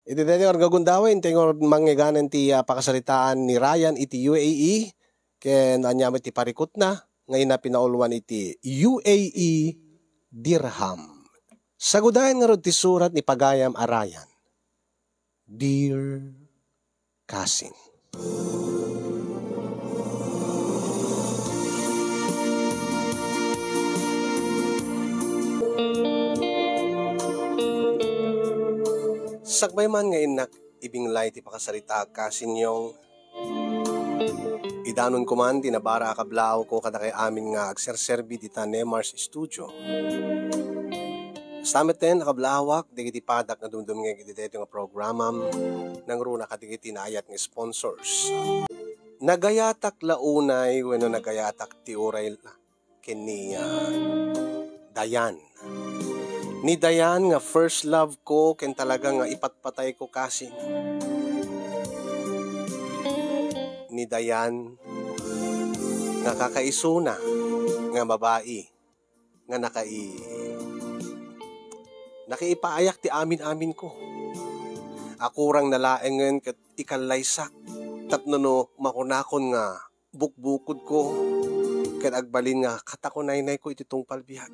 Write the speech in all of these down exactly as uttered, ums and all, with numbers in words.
Iti daytoy nga gundaway, intay nga mangngegana ti, ah, pakasaritaan ni Ryan iti U A E, ken ania met ti parikutna, nga inna pinauluan iti U A E dirham. Sagudayan ngarud ti surat ni pagayam a Ryan. Dear Cousin. Sakbay man nga innak ibinglay ti pakasaritaak, Cousin Yong, idanonko man ti nabara a kablaawko kadakay amin nga agserserbi dita Nemar's Studio. Kasta metten a kablaawak dagiti padak nga dumdumngeg iti daytoy nga programam, nangruna kadagiti naayat nga sponsors. Nagayatak la unay wenno nagayatak ti uray la ken ni, ah, Dayan. Ni Dayan nga first love ko ken talaga nga ipatpatay ko, Cousin. Ni Dayan nga kakaisuna nga babai nga nakai-, nakaipayak ti amin-aminko. Akurang na laengen ket ikallaysak tapno no makunakon nga bukbukodko ket agbalin nga katakunaynayko iti tungpal biag.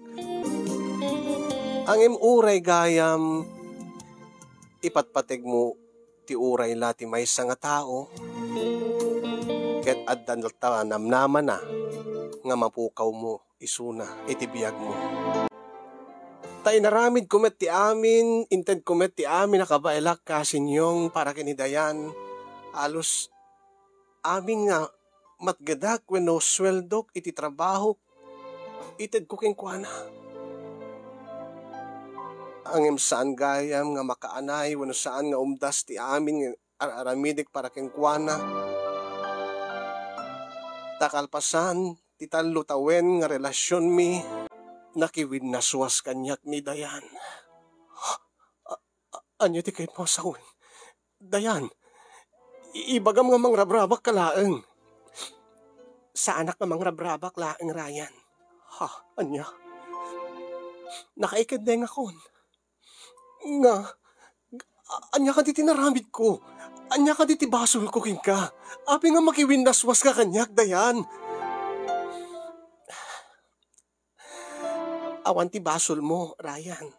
Ngem uray gayam ipatpategmo ti uray la ti maysa nga tao, ket adda ta namnamana nga mapukawmo isuna iti biagmo. Ta inaramidko met ti amin, intedko met ti amin a kabaelak, Cousin Yong, para ken ni Dayan. Halos amin nga matgedak wenno sueldok iti trabahok, itedko kenkuana. Ngem saan gayam nga makaanay wenno saan nga umdas ti amin nga ar-aramidek para kenkuana. Ta kalpasan ti tallo tawen nga relasionmi, nakiwinnaswas kaniak ni Dayan. A-, a-, ania ti kayatmo a sawen? Dayan, i-, ibagam nga mangrabrabak ka laeng. Saanak nga mangrabrabak laeng, Ryan. Ha, ania? Nakaikadengakon. Nga, a-, ania kadi ti naramidko? Ania kadi ti basolko kenka? Apay nga makiwinnaswaska kaniak, Dayan? Awan ti basolmo, Ryan.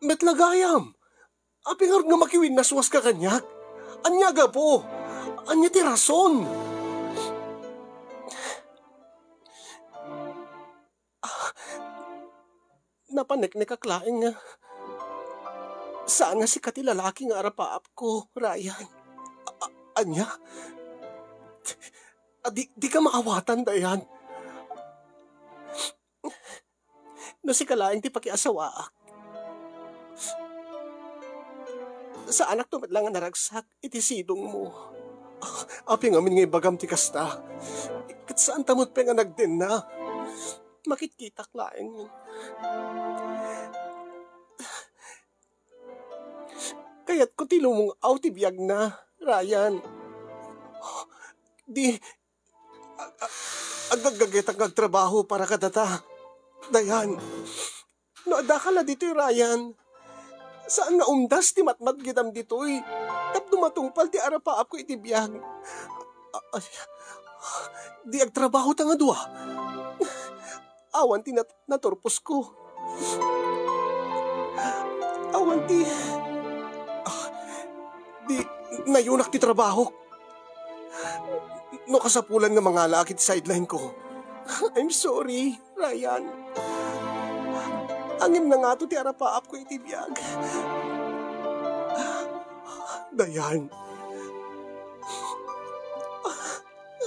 Met la gayam. Apay ngarud nga makiwinnaswaska kaniak? Ania gapu? Ania ti rason? Ah, napaneknekak laeng nga saan nga sika ti lalaki nga arapaapko, Ryan. A-, a-, ania? A, di, di ka maawatan, Dayan. No sika laeng ti pakiasawaak, saanakto met la nga naragsak iti sidongmo. Apay ngamin nga ibagam ti kasta? Ket saanta met pay nga nagdenna. Makitkitak laeng. Kayatko ti lumung-aw ti biagna, Ryan. Di, ag-, ag-, aggagetak nga agtrabaho para kadata. Dayan, no addaka la ditoy, Ryan, saan nga umdas ti matmatgedam ditoy tapno matungpal ti arapaapko iti biag. A-, a-, di agtrabaho ta nga dua. Awan ti nat-, naturposko. Awan ti, ah, di, nayunak ti trabahok. No kasapulan nga mangalaak iti sideline ko. I'm sorry, Ryan. Ngem nangato ti arapaapko iti biag. Dayan.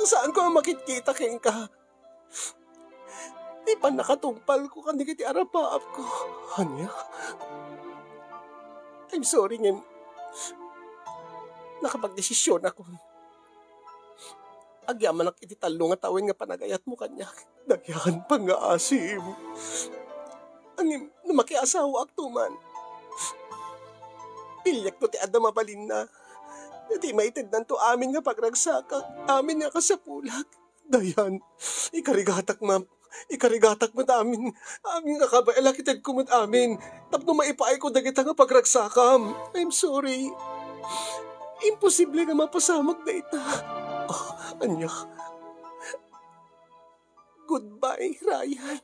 Saanko a makitkita kenka. Ti pannakatungpalko kadagiti arapaapko. Ania? I'm sorry ngem nakapagdesisionakon. Agyamanak iti tallo nga tawen nga panagayatmo kaniak. Dayan, pangngaasim. Ngem no makiasawaakto man, piliekto ti adda mabalinna. Ti maitednanto amin nga pagragsakak, amin nga kasapulak. Dayan, ikarigatak, ma'am. Ikarigatak met amin. Amin nga kabaelak, itedko met amin. Tapno maipaayko dagita nga pagragsakam. I'm sorry. Imposible nga mapasamak dayta. Ah, ania? Goodbye, Ryan.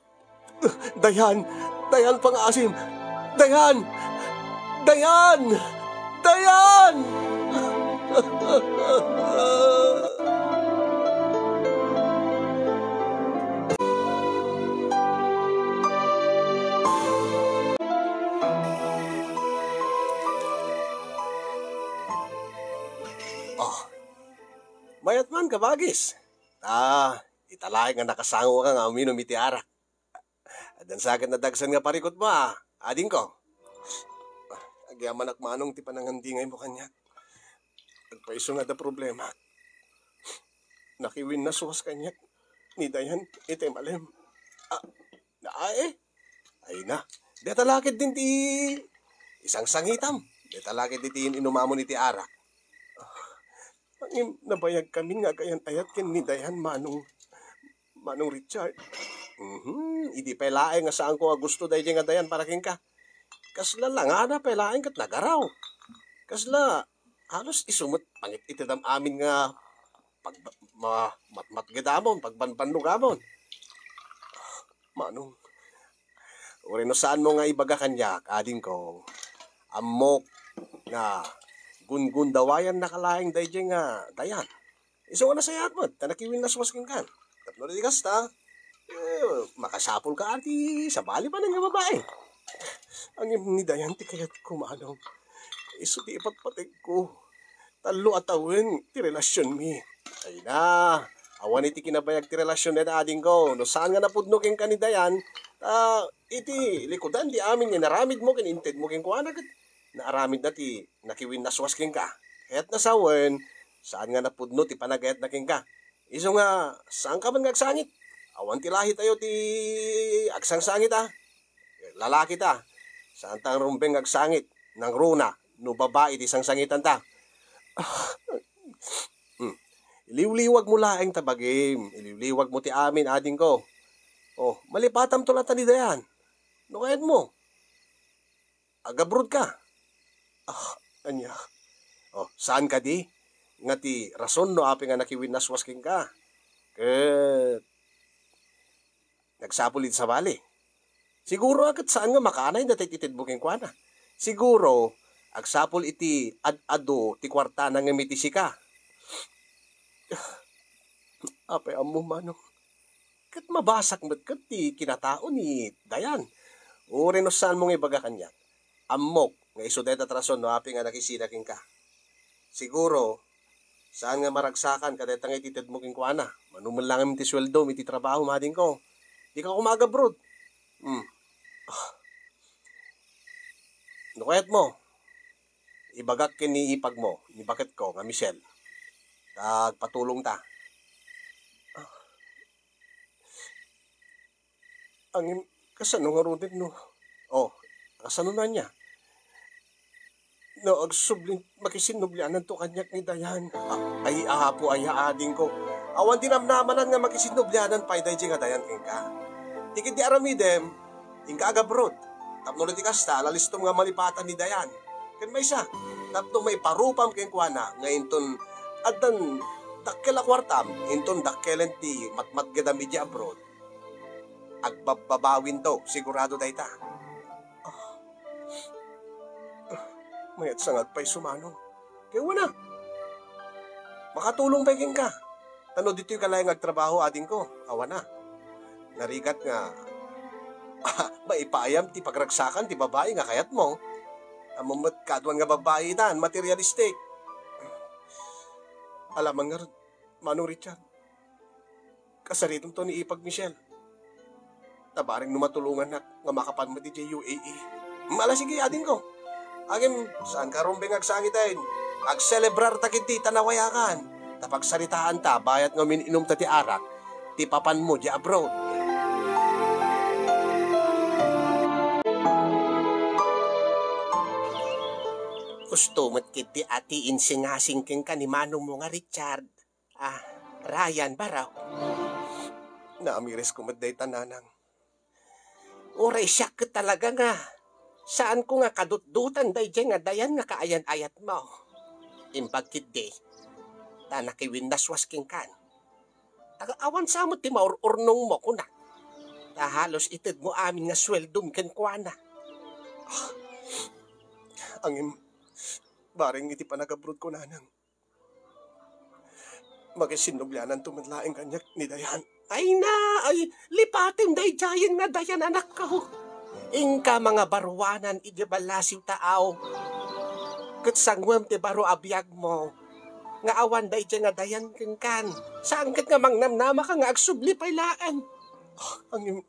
Dayan! Dayan, pangaasim! Dayan! Dayan! Dayan! Oh, mayat man, kabagis. Ah, ita laeng nga nakasangoka nga uminom iti arak. Addan sa ket nadagsen nga parikutmo, a, adingko. Agyamanak manong ti panangandingaymo kaniak. Agpayso nga adda problema. Nakiwinnaswas kaniak ni Dayan iti malem. Ah, na, ay, eh. Ay na. Deta la ketdin ti isangsangitam. Deta la ketdin ti inumamon iti arak. Ngem nabayagkamin nga agayan-ayat ken ni Dayan, Manong, Manong Richard. Mhm, idi pay laeng nga saanko nga gusto daydiay nga Dayan para kenka. Kasla langana pay laeng ket nagaraw. Kasla, halos isu met pangit-itedam amin nga pag-, ma-, matmatgedamon, pagbanbannogamon. Manong, uray no saanmo nga ibaga kaniak, adingko, ammok nga gungundawayannaka laeng daydiay nga Dayan. Isu nga nasayaat met ta nakiwinnaswas kenka. Tapno di kasta, eh, makasapulka a ti sabali manen nga babai. Ngem ni Dayan ti kayatko, Manong. Isu ti ipatpategko. Tallo a tawen ti relasionmi. Ay na, awan iti kinabayag ti relasion dayta, adingko. No saan nga napudno kenka ni Dayan, ta iti likudan ti amin nga inaramidmo ken intedmo kenkuana, ket naaramidna ti nakiwinnaswas kenka. Kayatna sawen, saan nga napudno ti panagayatna kenka. Isu nga, saanka man nga agsangit. Awan ti lahitayo ti agsangsangit, a. Lalaki ta. Saanta nga rumbeng nga agsangit. Nangruna, no babai ti sangsangitanta. Hmm. Iliwliwagmo laeng ta bagim. Iliwliwagmo ti amin, adingko. Oh, malipatamto latta ni Dayan. No kayatmo, agabrodka. Ah, ania? Oh, saan kadi nga ti rason no apay nga nakiwinnaswas kenka? Ket nagsapul iti sabali. Siguro a ket saan nga makaanay dayta itedmo kenkuana. Siguro, agsapul iti ad-adu ti kuartana ngem iti sika. Apay ammo, Manong? Ket mabasak met ket ti kinatao ni Dayan. Uray no saanmo nga ibaga kaniak, ammok nga isu dayta ti rason no apay nga nakisina kenka. Siguro, saan nga maragsakan kadayta nga itedmo kenkuana. Mano met laeng ti sueldom iti trabahom, adingko. Dika koma agabroad. Hmm. Ah. No kayatmo, ibagak ken ni ipagmo, ni baketko nga Michelle. Ta agpatulongta. Ah. Ngem, kasano ngaruden no? Oh, kasano ania? No, agsubli, makisinnubliananto kaniak ni Dayan. Ah, ay, apo, ay, adingko. Awan ti namnamanan nga makisinnublianan pay daydiay nga Dayan kenka. Ti ketdi aramidem, inka agabroad. Tapno no ti kasta, lalistom nga malipatan ni Dayan. Ken maysa, tapno maiparupam kenkuana nga inton addan dakkel a kuartam, inton dakkelen ti matmatgedam idiay abroad, agbabbabawinto, sigurado dayta. Ah. Ah, mayat sa nga agpayso, Manong. Kay wana, makatulong pay kenka. Ta no ditoyka laeng nga agtrabaho, adingko, awana. Narigat nga, maipaayam ti pagragsakan ti babai nga kayatmo. Ammom met, kaduan nga babai itan, materialistic. Alaman ngarud, Manong Richard. Kasaritonto ni ipag Michelle. Ta bareng no matulongannak nga makapan met idiay U A E. Ala, sige, adingko. Ngem, saanka rumbeng agsangiten. Agselebrarta ketdi ta nawayakan. Ta pagsaritaanta, bayat nga umin-inumta ti arak, ti papanmo diay abroad. Husto met ketdi a ti insingasing kenka ni manongmo nga Richard. Ah, Ryan, barok. Naamiresko met dayta, nanang. Uray siak ket talaga nga saanko nga kadutdotan daydiay nga Dayan nga kaayan-ayatmo. Imbag ketdi, ta nakiwinnaswas kenkan. Taga awan sa met ti maur-urnongmo, kuna. Ta halos itedmo amin nga sueldom kenkuana. Ah, ngem, bareng iti panagabrodko, nanang, makisinnubliananto met laeng kaniak ni Dayan. Ay na, ay, lipatem daydiayen nga Dayan, anakko. Inka mangabaruanan idiay ballasiw, taaw. Ket sanguem ti baro a biagmo nga awan daydiay nga Dayan kenkan. Saan ket nga mangnamnamaka nga agsubli pay laeng. Ah, ngem,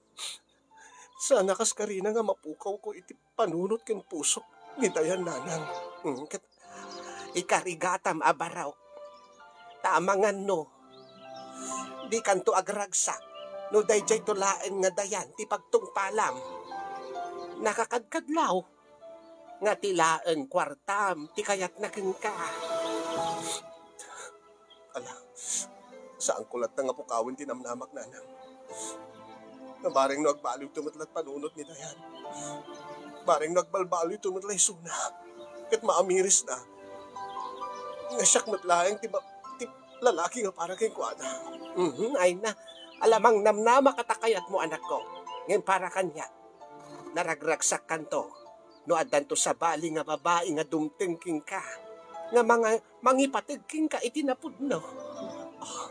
saan a kas karina nga mapukawko iti panunot ken pusok ni Dayan, nanang. Mm, ket ikarigatam a barok. Ta amangan no, dikanto agragsak no daydiayto laeng nga Dayan ti pagtungpalam. Nakakadkadlaw nga ti laeng kuartam ti kayatna kenka. Ala, saanko latta nga pukawen ti namnamak, nanang. Nga bareng no agbaliwto met la ti panunot ni Dayan. Bareng no agbalbaliwto met la isuna. Ket maamirisna. Nga siak met laeng ti ba-, ti lalaki nga para kenkuana. Mhm, ay na. Alamang namnamaka ta kayatmo, anakko. Ngem para kaniak, naragragsakkanto no addanto sabali nga babai nga dumteng kenka, nga manga-, mangipateg kenka iti napudno. Ah.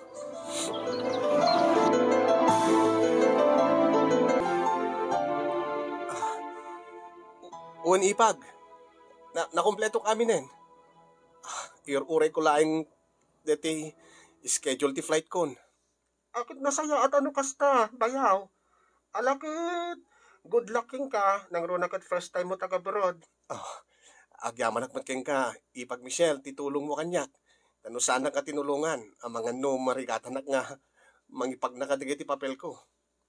Ah. Wen, ipag, na-, nakumpletok aminen. Ah, ir-urayko laeng deti schedule ti flight kon. Aket nasayaat a no kasta, bayaw. Ala ket, good luck kenka, nangruna ket first time mo taga-abroad. Oh, agyamanak met kenka, ipag Michelle, ti tulongmo kaniak. Ta no saanak nga tinulongan, amangan no marigatanak nga mangipagna kadagiti papelko.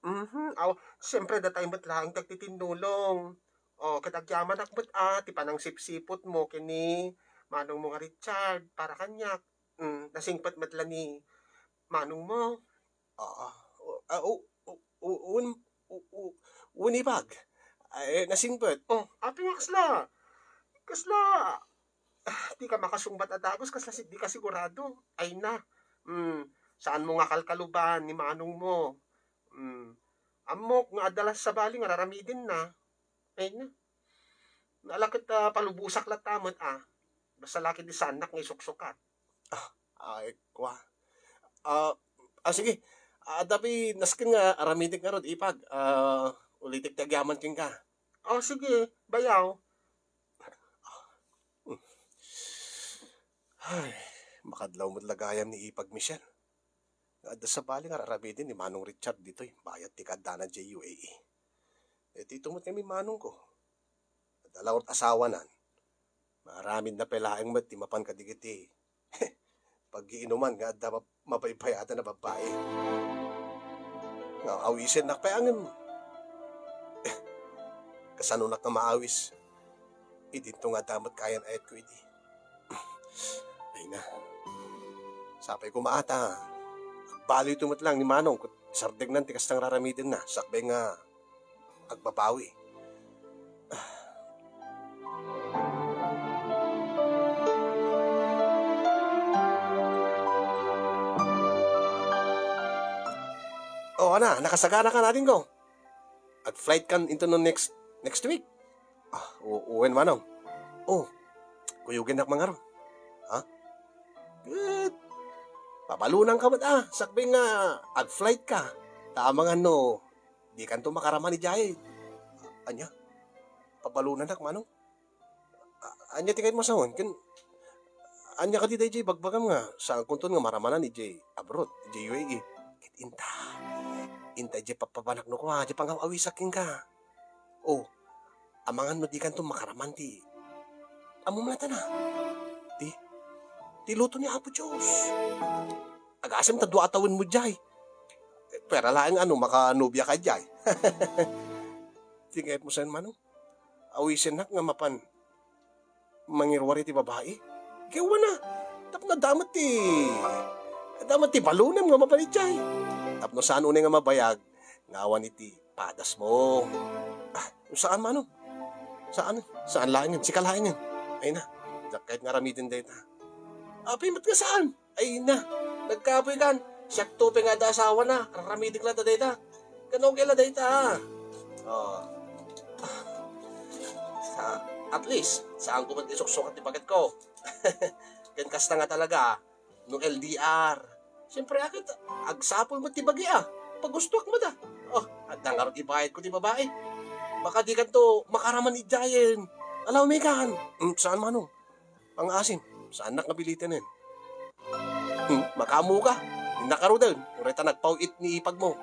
Mhm, aw, siyempre, datay met laeng ti agtitinnulong. Oh, ket agyamanak met a, ti panangsipsiputmo ken ni manongmo nga Richard, para kaniak. Mm, nasingpet met la ni manongmo. Ah, ah, o, o, o, un-, o, o, unibag. Ay, nasingpet. Oh, apay nga kasla? Kasla, ah, di ka makasungbat a dagus, kasla si-, di ka sigurado. Ay na. Mm, saanmo nga kalkaluban ni manongmo. Mm, ammok nga adda la sabali nga raramidenna. Ay na. Nalaket a palubosak latta met a. Basta la ket di saanak nga isuksukat. Ah, ay, kwa. Ah, ah, sige. Ah, tapi nasken nga aramidek ngarud, ipag. Ah, ulitek ti agyaman kenka. Oh, sige, bayaw. Ay, makadlaw met la gayam ni Ipag Michelle. Nga adda sabali nga aramiden ni Manong Richard ditoy bayat ti kaaddana idiay U A E. Daytoy met ngamin manongko. Adda la ngarud asawanan. Maaramidna pay laeng met ti mapan kadagiti paggiinuman nga adda mab-, mabaybayadan a babbai. Nga awisennak pay ngem. Kasanonak nga maawis? Idinto nga adda met kayan-ayatko idi. Ay na. Sapay koma a ta agbaliwto met laeng ni Manong ket isardegnan ti kasta nga raramidenna sakbay nga agbabawi. O, ana, nakasagana ka, adingko? Ag-flight kan into no next, next week? Ah, u-, wen, manong. Oh, kuyogennak man ngarud. Ha? Ket pabalonanka met, ah, sakbay nga ag-flight ka. Ta amangan no dikanto makaraman idiay. Ania? Pabalonanak, manong? A-, ania ti kayatmo a sawen? Ken ania kadi daydiay ibagbagam nga saankonton nga maramanan idiay abroad, idiay U A E? Ket inta, inta idiay pappabanak no kua, idiay pangaw-awisak kenka. O, amangan no dikanto makaraman ti, ammom latta na? Ti, ti luto ni Apo Dios. Agasem ta dua a tawenmo idiay. Pwera laeng a no makanobia ka idiay. Ti kayatmo sawen, manong? Awisennak nga mapan mangiruar iti babai? Ket wen a, tapno adda met ti, adda met ti balonem nga mapan idiay. Tapno saan unay nga mabayag nga awan iti padasmo. Ah, saan, manong? Saan, saan laengen, sika laengen. Ay na, diak kayat nga aramiden dayta. Apay met nga saan? Ay na, nagkapoy kan. Siak to pay nga adda asawana, raramidek la ta dayta. Kan okay la dayta, ah. Oh. Sa, at least, saan ko met isuksukat ti baget ko. Ken kasta nga talaga, ah, no L D R. Siyempre, aket, agsapul met ti bagi, ah. Pagustuak met, ah. Oh, adda ngarud ibayad ko ti babai. Baka di kanto makaraman idiayen. Allow me kan. Mm, saan, Manong? Pangaasim, saannak nga biliten. Hmm, makaammo ka. Innak ngaruden, uray ta nagpaw-it ni ipag mo.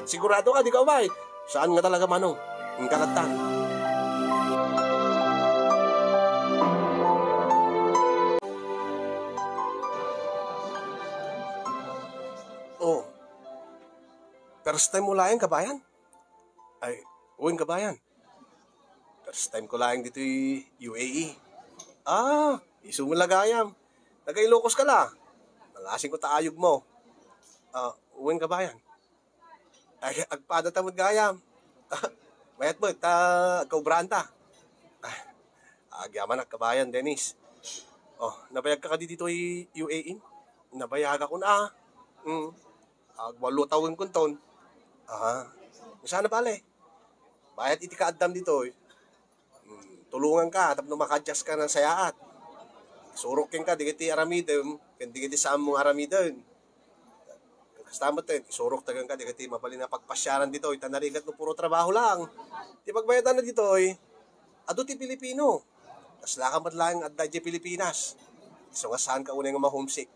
Sigurado ka, di ka umay. Saan nga talaga, Manong? Inka lattan. Oh, first time mo laeng, kabayan? Ay, wen, kabayan. First time ko laeng ditoy U A E. Ah, isu met la gayam. Taga Ilocos ka la. Nangasin ko ta ayog mo. Ah, wen, kabayan. Ay, agpada ta met gayam. Mayat met, ta agkaubraan ta. Ah, agyamanak, kabayan Dennis. Oh, nabayag ka kadi ditoy U A E? Nabayagakon, ah. Mm. Agwalo tawen kunton. Aha. Saan a bale? Bayat iti kaaddam ditoy. Hmm, tulonganka tapno maka-adjust ka nasayaat. Isurok kenka dagiti aramidem, ken dagiti saanmo nga aramiden. Kasta met, isurok ta kenka dagiti mabalin a pagpasiaran ditoy, ta narigat no puro trabaho lang. Ti pagbayatanna ditoy, adu ti Pilipino. Kasla ka met laeng adda idiay Pilipinas. Isu nga saanka unay nga ma-homesick.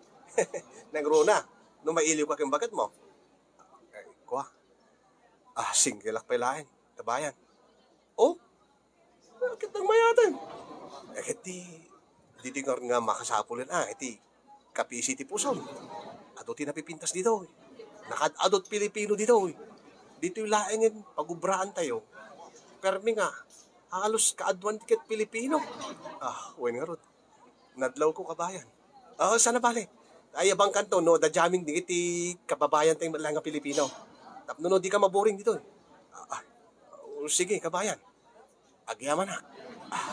Nangruna, no mailiwka ken bagetmo. Ay, kua. Ah, single ak pay laeng, kabayan. Oh? Ket nagmayaten. Eh, ket di, di, di nga, nga makasapulen, ah, iti kapisi ti pusom. Adu ti napipintas ditoy. Nakaad-adut Pilipino ditoy. Ditoy laengen pagubraantayo. Permi nga, halos kaaduan ti ket Pilipino. Ah, wen ngarud. Nadlaw ko, kabayan. Ah, saan a bale? Ay, abangkanto, no, adda jamming dagiti kababayan tayo met laeng nga Pilipino. Tapno no, di ka maboring ditoy. Ah, ah. Oh, sige, kabayan. Agyamanak. Ah.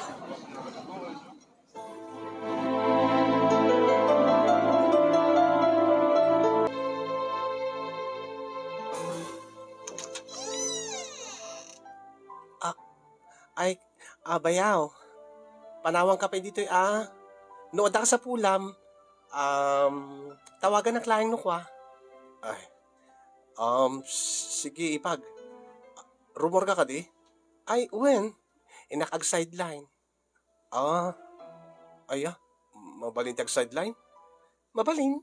Ah, ay, ah, bayaw. Panawanka pay ditoy, ah. No adda kasapulam, um, tawaganak laeng no kua. Ay, um, s-, sige, ipag. Rumorka kadi? Ay, wen. Innak ag-sideline. Ah, aya, mabalin ti ag-sideline? Mabalin.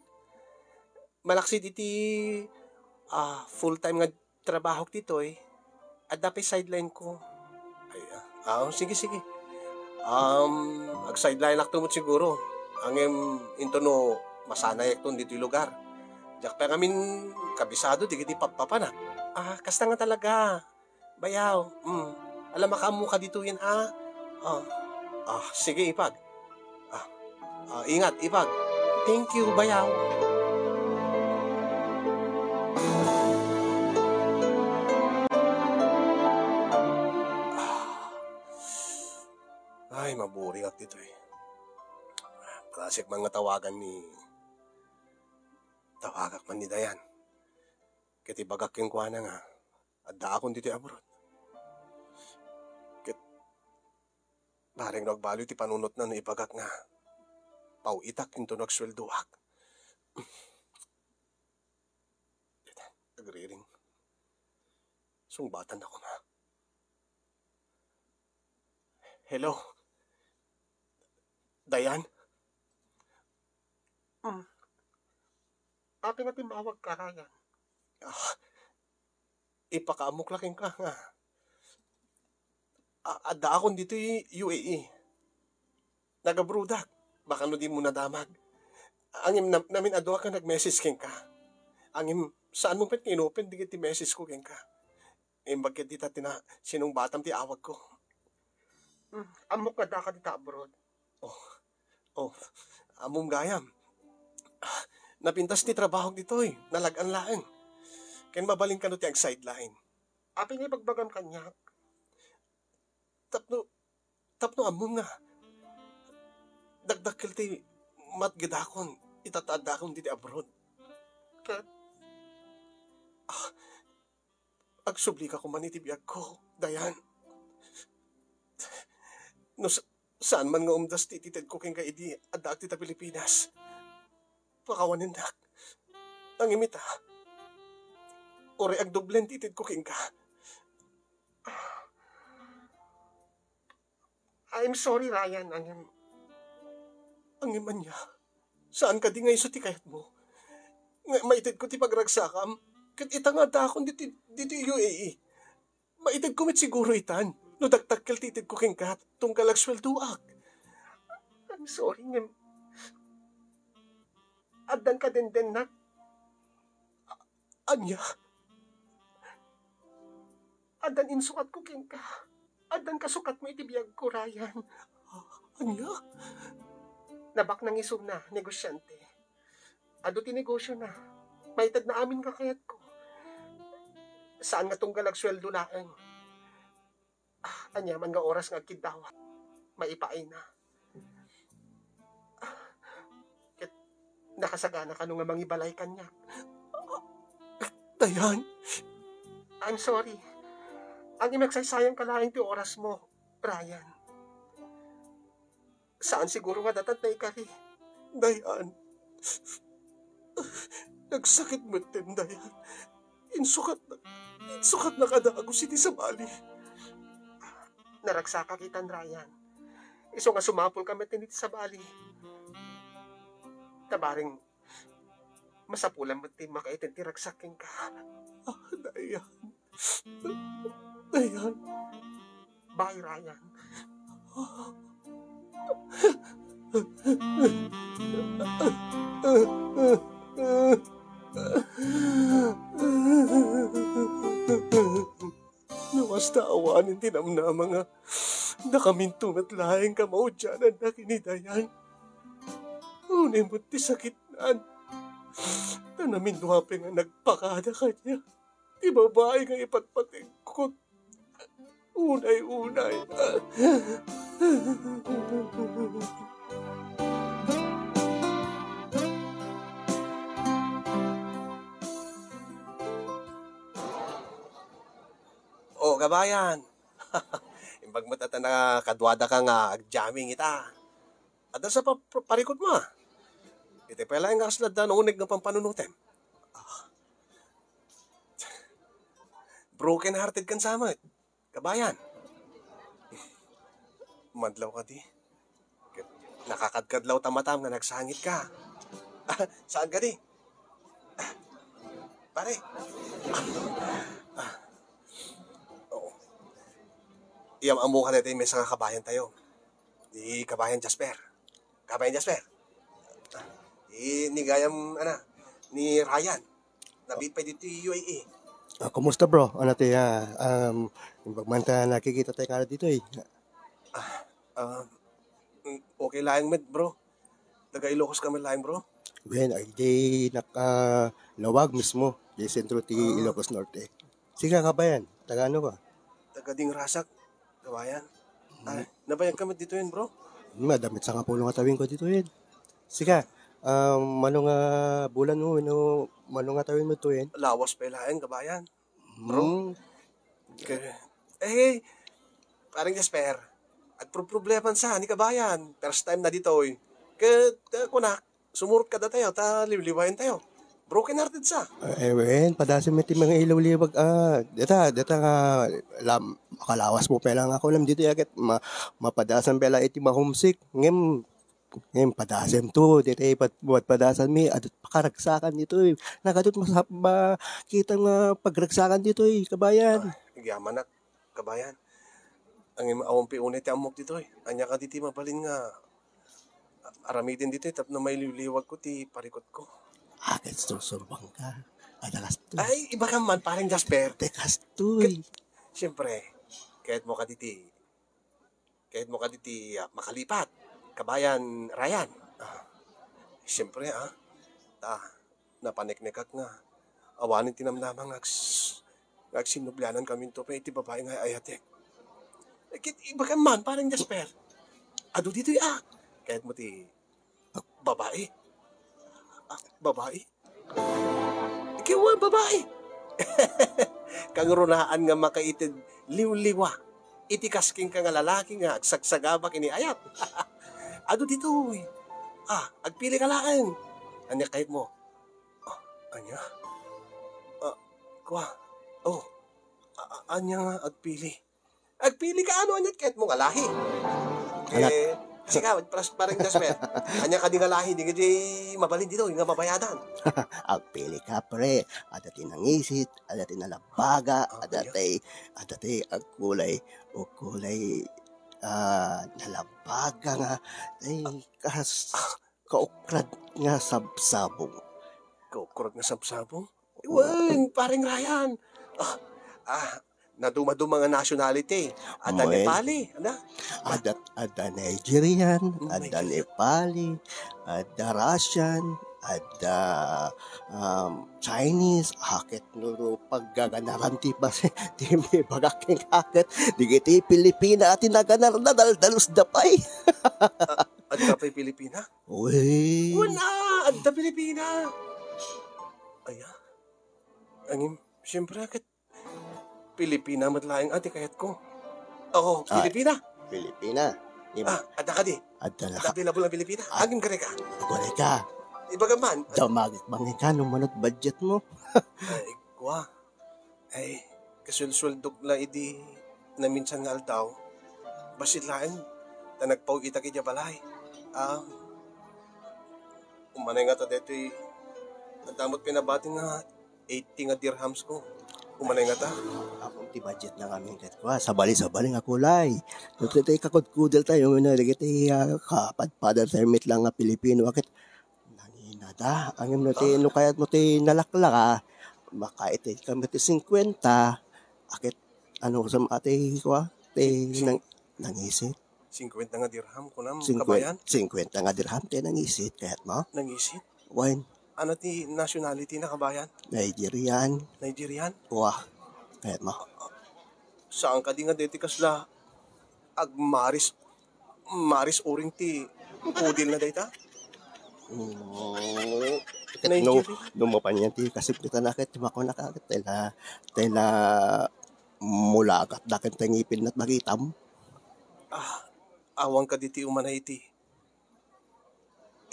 Malaksid iti, ah, full-time nga trabahok ditoy, adda pay sideline ko. Ay, ah, ah, sige, sige. Um, ag-sideline akto met siguro. Ngem intono masanayakton ditoy lugar. Diak pay ngamin kabisado dagiti pappapanak. Ah, kasta nga talaga. Bayaw, mm. Ala, makaammo ka ditoyen, a? Ah. Ah, sige, ipag. Ah. Ah, ingat, ipag. Thank you, bayaw. Ah. Ay, maburing ak ditoy. Parasek man nga tawagan ni, tawagak man ni Dayan. Ket ibagak kenkuana nga, addaakon ditoy abroad. Ket bareng no agbaliw ti panunotna no ibagak nga paw-itak intono agsueldoak. Agriring. Sungbatan na koma. Hello? Dayan? Mm. Apay nga timmawag ka, Ryan? Ah, ipakaammok la kenka nga, a-, addaakon ditoy U A E. Nagabroadak. Baka no dimo nadamag. Ngem nam-, namin-aduak nga nag-message kenka. Ngem saanmo pay nga inopen dagiti message ko kenka. Imbag ket dita ti na-, sinungbatam ti awag ko. Mm, ammok nga addaka dita abroad. Oh. Oh, ammom gayam. Ah, napintas ti trabahok ditoy. Nalag-an laeng. Ken mabalin kano ti ag-sideline. Apay nga ibagbagam kaniak? Tapno, tapno ammom nga dakdakkel ti matgedakon ita ta addakon ditoy abroad. Ket, ah, agsubli ka koma iti biagko, Dayan. No sa-, saan man nga umdas ti itedko kenka idi addaak dita Pilipinas, pakawanennak. Ngem ita, uray agdublen ti itedko kenka. I'm sorry, Ryan, ngem, ngem ania? Saan kadi nga isu ti kayatmo? Nga maitedko ti pagragsakam, ket ita nga addaakon ditoy, ditoy U A E. Maitedko met siguro itan, no dakdakkel ti itedko kenka, tunggal agsueldoak. I'm sorry, ngem addan kadendennak. Ania? Addan insukatko kenka. Addan kasukatmo iti biagko, Ryan. Ania? Nabaknang isuna, negosyante. Adu ti negosiona. Maitedna amin nga kayatko. Saan nga tunggal agsueldo laeng. Ah, ania man nga oras nga agkiddawat, maipaayna. Ah, ket nakasagana kano nga mangibalay kaniak. Dayan. I'm sorry. Ngem agsaysayanka laeng ti orasmo, Ryan. Saan siguro nga datad naikari. Dayan. Nagsakit metten, Dayan. Insukatna, insukatna a dagus iti sabali. Naragsakak itan, Ryan. Isu nga sumapulka metten iti sabali. Ta bareng masapulan met ti makaited ti ragsak kenka. Ah, Dayan. Dayan. Bye, Ryan. No kasta, awanen ti namnama nga dakaminto met laeng kamaudiananna ken ni Dayan. Unay met ti sakitnan. Ta namindua pay nga nagpakada kaniak ti babai nga ipatpategko. Unay-unay. O, kabayan. Imbag met a ta nakaduadaka nga agjamming ita. Adda sa pa-, pa-, parikutmo, a. Iti pay laeng nga kasla adda no uneg nga pampanunotem. Ah. Broken hearted kan sa met, kabayan. Madlaw kadi. Ket nakakadkadlaw ta matam nga nagsangitka. Saan kadi? Pare. Ah. Oo. Iyam-ammoka daytoy maysa nga kabayantayo. Ni Kabayan Jasper. Kabayan Jasper. Ni, ni gayam, ana, ni Ryan. Nabiit pay ditoy U A E. Ah, kumusta, bro? Ano ti, ah, um, imbag man ta nakikita tayo kada ditoy? Ah, ah, mm, okay laeng met, bro. Taga Ilocos kami laeng, bro. Wen, ay, di nak-, ah, Lawag mismo, di sentro ti Ah. Ilocos Norte. Sige, kabayan, taga ano ka? Taga Dingrasak, kabayan. Mm. Ay, nabayag kami ditoy, bro. Madamit sangapulo nga tawen ko ditoy. Sige, ah, mano nga bulan mo, wenno mano nga tawen mo ditoy? Lawas pay laeng, kabayan. Bro? Mm. Ke-, eh, Pareng Jasper, agproproblema sa ni kabayan. First time na ditoy. Ket, eh, kunak, sumurot kadatayo, ta liwliwaen tayo. Broken hearted sa. Eh, wen, padasem met ti mangiliwliwag, ah, data, data nga, lam-, makalawas mo pa lang ako, lam, dito, yaket, ma-, mapadasem pa lang iti ma-homesick. Ngem, Ngem padasem to, ditoy pat-, pat-, padasem mi, adut pakaragsakan ditoy. Nagadu't masap-, makita nga pagragsakan ditoy, kabayan. Ah, agyamanak, kabayan. Ngem awan pay unay ti ammok ditoy. Ania kadi ti mabalin nga aramiden ditoy tapno mailiwliwag ko ti parikut ko? Ah, ket sursurbang ka. Adalas to. Ay, iba ka man, Pareng Jasper. Tekas to, eh. Ket, siyempre, kayat mo kadi ti Kayat mo kadi ti, ah, makalipat, kabayan Ryan? Ah, siyempre, ah. Ta, napaneknekak nga awanen ti namnama nga ags-, nga agsinnublianan kaminto pay iti babai nga ay-ayatek. Eh, kit-, ibagan man, Pareng Jasper. Adu ditoy, ah. Kayat mo ti, ah, Babae? Ah, babae? Ikaw a babae? Kangrunaan nga makaited liwliwa iti kas kenka nga lalaki nga agsagsagaba ken ni ayat. Adu ditoy. Ah, agpili ka laeng. Ania kayatmo? Ah, ania? Ah, kua. Oh, a-, a-, ania nga agpili? Agpili ka, ano, ania ti kayatmo nga lahi? Anak. Eh, sika, pras-, pareng Jasper. Ania kadi nga lahi, di kadi mabalin ditoy nga babayadan? Agpili ka, pre. Adda ti nangisit, adda ti nalabbaga, ah, adda ti, adda ti agkulay, agkulay, ah, nalabbaga nga, ay, kas-, kaukrad nga sabsabong. Kaukrad nga sabsabong? Wen, pareng Ryan. Ah, ah, nadumaduma nga nationality. Adda Nepali, ano? Adda, adda Nigerian, adda Nepali, adda Russian, adda, um, Chinese. Aket no, no paggaganaran ti bas-, ti may bagak ken aket. Digiti Pilipina ti naganar na daldalus da pay. Ah, adda pay Pilipina? Uy. Wala, adda Pilipina. Aya. Angin, siyempre, aket Pilipina met laeng a ti kayatko. Oo, ah, Pilipina. Pilipina. Im- Ah, adda kadi? Adda na. Adda available ang Pilipina? Ah, agim kare ka. Kare ka. Ibaga man. Damagik bangin ka, no manot budget mo. Ay, igwa. Ay, kasulsuldok la idi naminsan nga aldaw. Bassit laeng, ta nagpaw-itak idiay balay. Ah, umanay nga ta detoy, adda met pinabati nga eighty nga dirhams ko. Umanay nga ta. Apo ti budget na kami ket kua, sabali-sabali nga kulay. Ket ti kakudkudel tayo, nga dagiti, ah, kapadpadar tayo met lang nga Pilipino, aket nanginada. Angem no ti, ah, no kayat mo ti nalaklaka, makaitid kami ti singkwenta, aket ano, sa ati, kua, ti nang-, nangisit. Singkwenta nga dirham, kunam, singkwen-, kabayan? Singkwenta nga dirham, ti nangisit, kayat mo? Nangisit? Wen. Ano ti nationality na, kabayan? Nigerian. Nigerian? Wa. Kayat mo? Saan kadi nga deti kasla agmaris, maris uring ti pudil na dayta? Mm, ket no, Nigerian? No mapan yan ti kasimplitan na ket, makuna ka ket, tela, tela, mulakat da ken ti ngipin na magitam. Ah, awan kadi ti umanay iti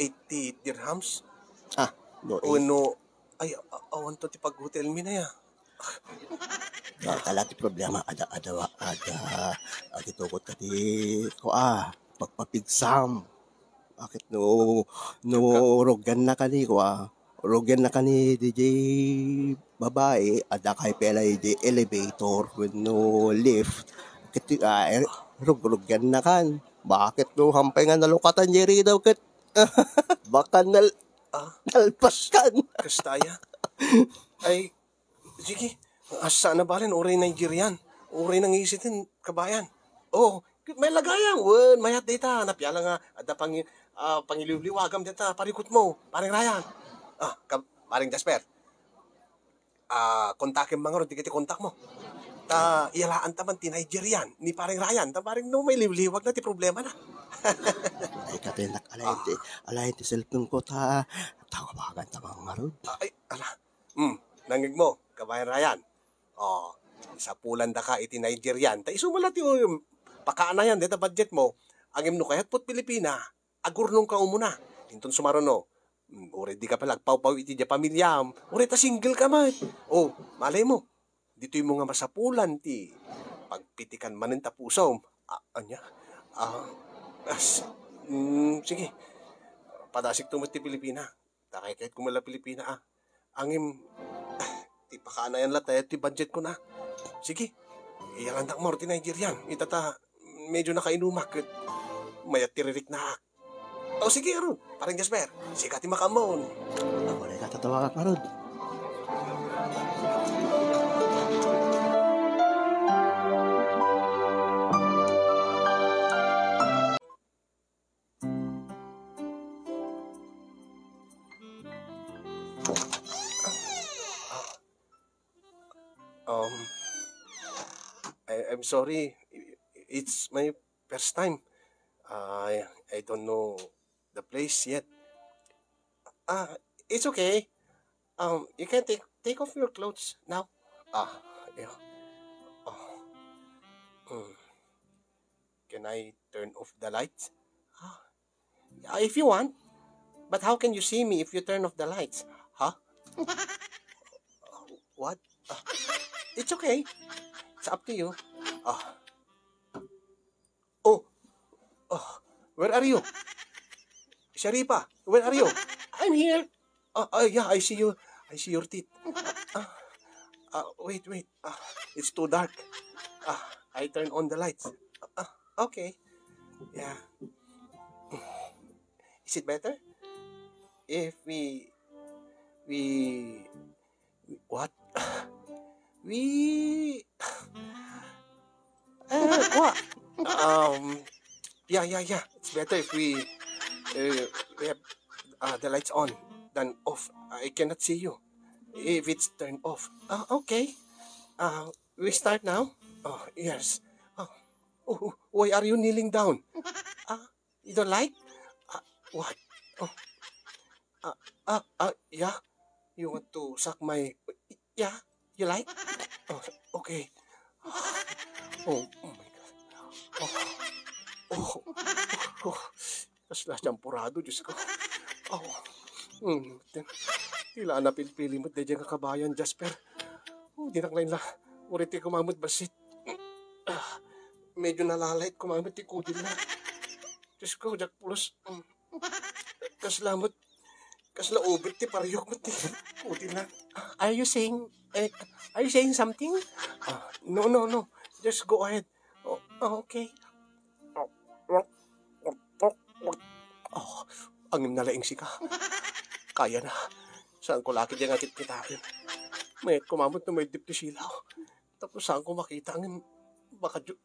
eighty dirhams? Ah, no, eh. Wenno, ay, a-, awan to ti pag-hotel mi na ya. Ah, kala ti problema, ada, ada, ada, agitukot ka ti, kua, pagpapigsam. Bakit no, no, rugian na kani, kua, rugian na kani D J babae, adda kay pela D J elevator wenno lift. Ket, ah, eh, rugrugian na kan. Bakit no, hampay nga nalukatan diri daw ket baka nal-, ah, nalpas kan. Kastaya. Ay, sige, asa na balen, uray Nigerian, uray nangisiten, kabayan. Oh, may lagayam, wen, mayat dayta, napiala nga, adda pangi-, ah, pangiliwliwagam dayta, parikutmo, pareng Ryan. Ah, ka-, pareng Jasper. Ah, kontakem man ngarud, dagiti kontakmo. Ta, iyalaan ta man ti Nigerian, ni pareng Ryan, ta pareng no, may liwliwag na ti problema na. Ay, katenak, alayan ti, ah, alayan ti cellphone ko, ta, tawagan ta man ngarud. Ah, ay, ala, Hmm, nangngegmo, kabayan Ryan. Oh, sapulandaka iti Nigerian. Ta isu met la ti, um, pakaanayan dayta budget mo. Ngem no kayatmo ti Pilipina, agurnongka umuna. Inton sumaruno, hmm, uray dika pay la agpawpaw iti diay pamiliam, uray ta single ka met. Oh, malay mo, ditoy mo nga masapulan ti pagpitikan manen ta pusom. Ah, ania? Ah, as-, hmm, sige. Padasikto met ti Pilipina. Ta kaykayatko met la Pilipina, ah. Ngem, ti pakaanayan la tayo ti budget ko na. Sige, iyalandak mo ti Nigerian. Ita ta, medyo nakainumak ket mayat ti ririknaak. O sige, Aaron, pareng Jasper, sika ti makaammoon. Ako na itatawagak ngarud. Um, I, I'm sorry. It's my first time. I, I don't know the place yet. Ah, it's okay. Um, you can take take off your clothes now. Ah, yeah. Oh. Hmm. Can I turn off the lights? Ah, yeah, if you want. But how can you see me if you turn off the lights? Huh? What? Ah, it's okay. It's up to you. Ah. Oh. Oh. Where are you? Sharifa, where are you? I'm here. Ah, ah, yeah, I see you. I see your teeth. Ah, ah, wait, wait. Ah, it's too dark. Ah, I turn on the lights. Ah, okay. Yeah. Is it better? If we, we, what? We, uh, what? Um, yeah, yeah, yeah. It's better if we, uh, we have, uh, the lights on than off. I cannot see you if it's turned off. Ah, okay. Uh, we start now? Oh, yes. Oh, oh, oh, why are you kneeling down? Ah, you don't like? Ah, what? Oh. Ah, ah, ah, yeah? You want to suck my, yeah? You like? Oh, okay. Oh, oh my God. Oh, oh, oh, oh. Kasla champurado, Diyos ko. Oh. Hmm. Tila napilpili mo, daydiay nga kabayan, Jasper. Oh, di na lain la. Uray ti kumamot bassit. Ah, medyo nalalait kumamot ti kudil na. Diyos ko, Jack Pulos. Mm. Kasla met, kasla ubet ti pariok met ti kudil na. Are you saying, eh, are you saying something? Ah, no, no, no. Just go ahead. Oh, oh, okay. Oh, angin na laeng sika. Kaya na. Saan ko lagi diyan nga kitkitaen? Mayat kumamot no may dip ti silaw. Tapos saan ko makita ngem baka ju-,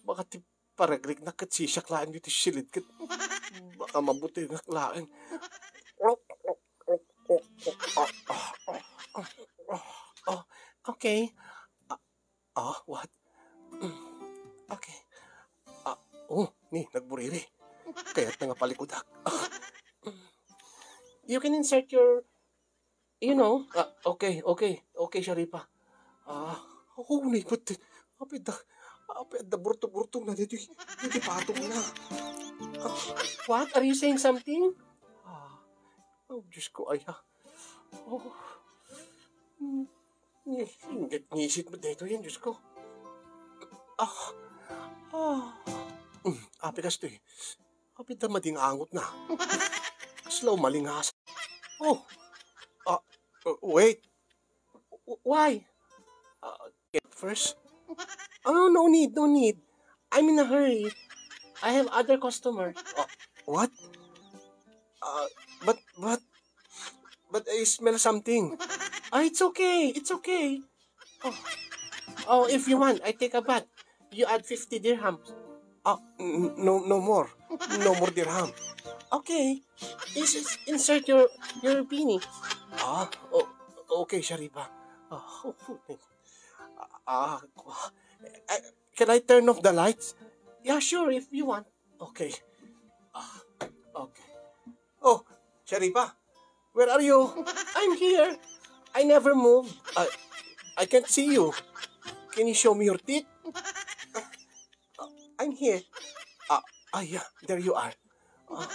baka ti paragliknak ket sisiak laeng ditoy silid ket baka mabutengak laeng. Oh, okay. Ah, ah, what? Mm, okay. Ah, oh, ni, nagburiri. Kayatna nga palikudak. Ah, mm. You can insert your, you know, ah, okay, okay, okay, Sharifa. Ah, oh, ni, what? Apay adda, apay adda burto-burto na dito, dito patong na. Ah, what? Are you saying something? Ah, oh, Diyos ko, ay, ah. Oh. Mm. Inggit ngisit met daytoyen, Diyos ko. Ah. Ah. Mm, apay kastoy. Apay adda madin-angot na. Kasla umalingas. Oh. Ah, uh, wait. W-, why? Ah, get first. Oh, no need, no need. I'm in a hurry. I have other customer. Ah, what? Ah, but, but, but I smell something. Ah, it's okay, it's okay. Oh. Oh, if you want, I take a bath. You add fifty dirhams. Ah, n-, no, no more. No more dirham. Okay. Is-, is-, insert your, your pini. Ah, oh, okay, Sharifa. Ah, oh, ah, ah, can I turn off the lights? Yeah, sure, if you want. Okay. Ah, okay. Oh, Sharifa, where are you? I'm here. I never move. I, I can't see you. Can you show me your teeth? Ah, I'm here. Ah, ah, yeah, there you are. Ah,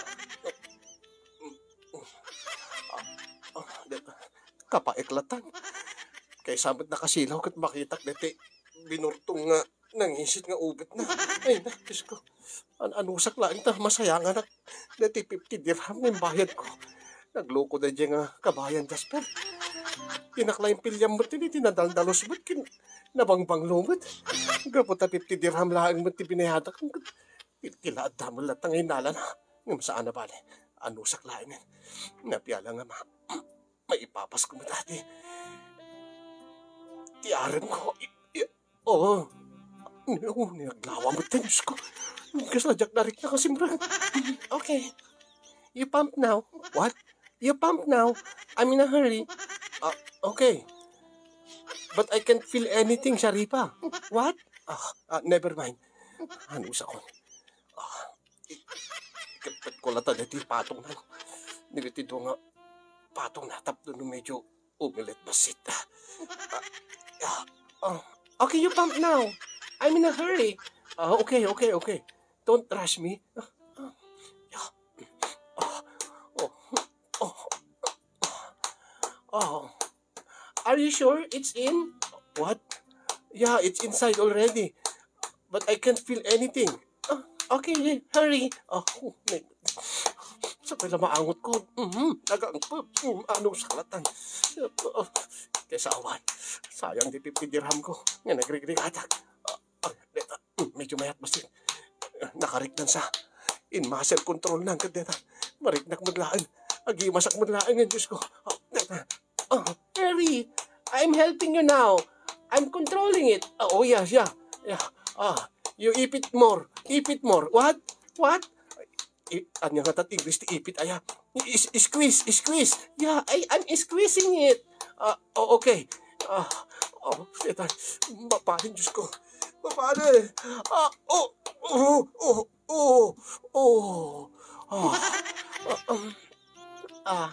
ah, ah, kapaeklatan. Kaysa met nakasilaw ket makitak deti binurtong nga nangisit nga ubet na. Ay na, Diyos ko. An-, anusak laeng ta masayanganak. Deti fifty dirham nga imbayad ko. Nagloko daydiay nga kabayan, Jasper. Dinak laeng pilliam met iti nadaldalus met ken nabangbanglo met. Gapu ta fifty dirham laeng met ti binayadak. Ti, ti laadda met latta nga innalana. Ngem saan a bale. Anusak laengen. Napiala nga ma-, maipapas ko met ati. Ti arem ko. I-, i-, oh. Ni, oh, ni naglawa met, Diyos ko. Kasla diak narikna kasimrek. Okay. You pump now. What? You pump now. I'm in a hurry. Ah, okay. But I can't feel anything, Sharifa. What? Ah, ah, never mind. Anusakon. Ah, i-, iketpet ko latta deti patong na. dagiti dua nga patongna tapno medyo umilit bassit. Ah, ah, ah. Okay, you pump now. I'm in a hurry. Ah, okay, okay, okay. Don't rush me. Ah, ah, yeah. Ah, oh, oh, oh. Are you sure it's in? What? Yeah, it's inside already. But I can't feel anything. Ah, okay, hurry. Ah, oh, may, sa pala maangot ko. Mhm, nagang-, mm, ano sa kalatan? Ah, kaysa awan. Sayang di fifty dirham ko. Nga nagrigrigata. Ah, ah, deta. Mm, medyo mayat bassit. Ah, nakariknan sa. In muscle control na ang kadeta. Mariknak man laeng. Agimasak man laeng ang Diyos ko. Ah, deta. Ah, Harry, I'm helping you now. I'm controlling it. Ah, oh, yeah, yeah. Yeah. Ah, you ipit more. Ipit more. What? What? I, anya nga tat English ti ipit, aya? Is, squeeze, squeeze. Yeah, I, I'm squeezing it. Ah, oh, okay. Ah, oh, setan. Mapanin, Diyos ko. Mapanin. Ah, oh, oh, oh, oh, oh. Ah, ah, um, ah,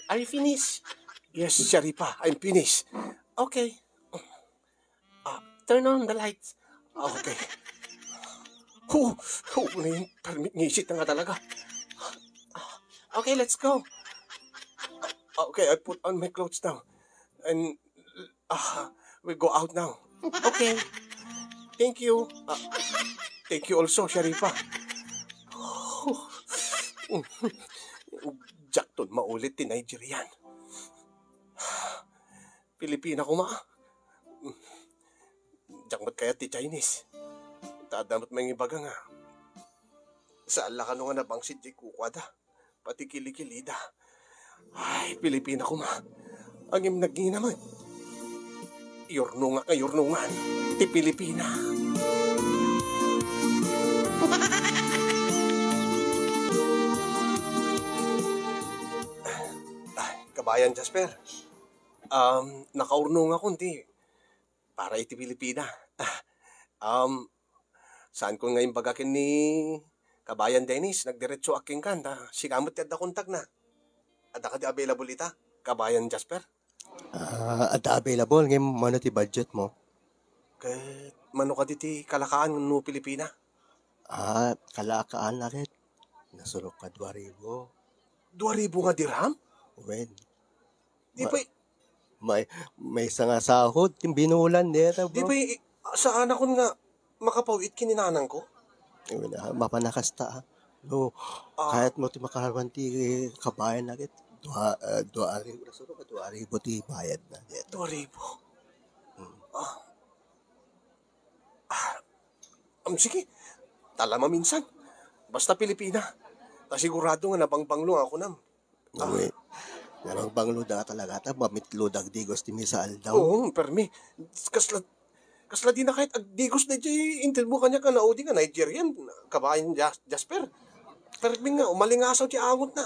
are you finished? Yes, Sharifa, I'm finished. Okay. Ah, turn on the lights. Okay. Hu, hu, ngayon, permit ngisit na nga talaga. Ah, okay, let's go. Ah, okay, I put on my clothes now. And, ah, we go out now. Okay. Thank you. Ah, thank you also, Sharifa. Diakton maulit ti Nigerian. Pilipina koma. Diak met kayat ti Chinese. Ta adda met mangibaga nga saan la kano nga nabangsit ti kukuada. Pati kilikilida. Ay, Pilipina koma. Ngem nagingina met. Yurnongak nga yurnongan ti Pilipina. Ay, Kabayan Jasper. Um, nakaurnongakon ti para iti Pilipina. Ah, um, saankon nga imbaga ken ni Kabayan Dennis, nagdiretsoak kenka, ta sika met ti adda kontakna. Adda kadi available ita, Kabayan Jasper? Ah, adda available, ngem mano ti budget mo? Ket mano kadi ti kalakaan no Pilipina? Ah, kalakaan na ket. Nasurok ka dua ribu. Dua ribu nga dirham? Wen. Di Ma-, pay-, may, may sanga sahod, ti binulan, di ata, di bro. Pay, i-, saanakon nga makapaw-it ken ni nanangko? Ay, wala, mapan a kasta, ah. No, ah, kayatmo ti makaruan ti kabayan na ket, dua, ah, dua ribu, nasurok ka, dua ribu ti bayad na, di ata. Dua ribu? Hmm. Ah. Ah, um, sige. Tala maminsan. Basta Pilipina. Ta sigurado nga nabangbanglo nga kunam. Ah. Uy, nabangbanglo da talaga ta mamitlo dagdigos ti maysa aldaw. Oo, permi. Kasla, kasla di na kahit agdigos na di inted mo kanya ka na udi nga Nigerian, Kabayan Jas-, Jasper. Permi nga, umalingasaw ti angot na.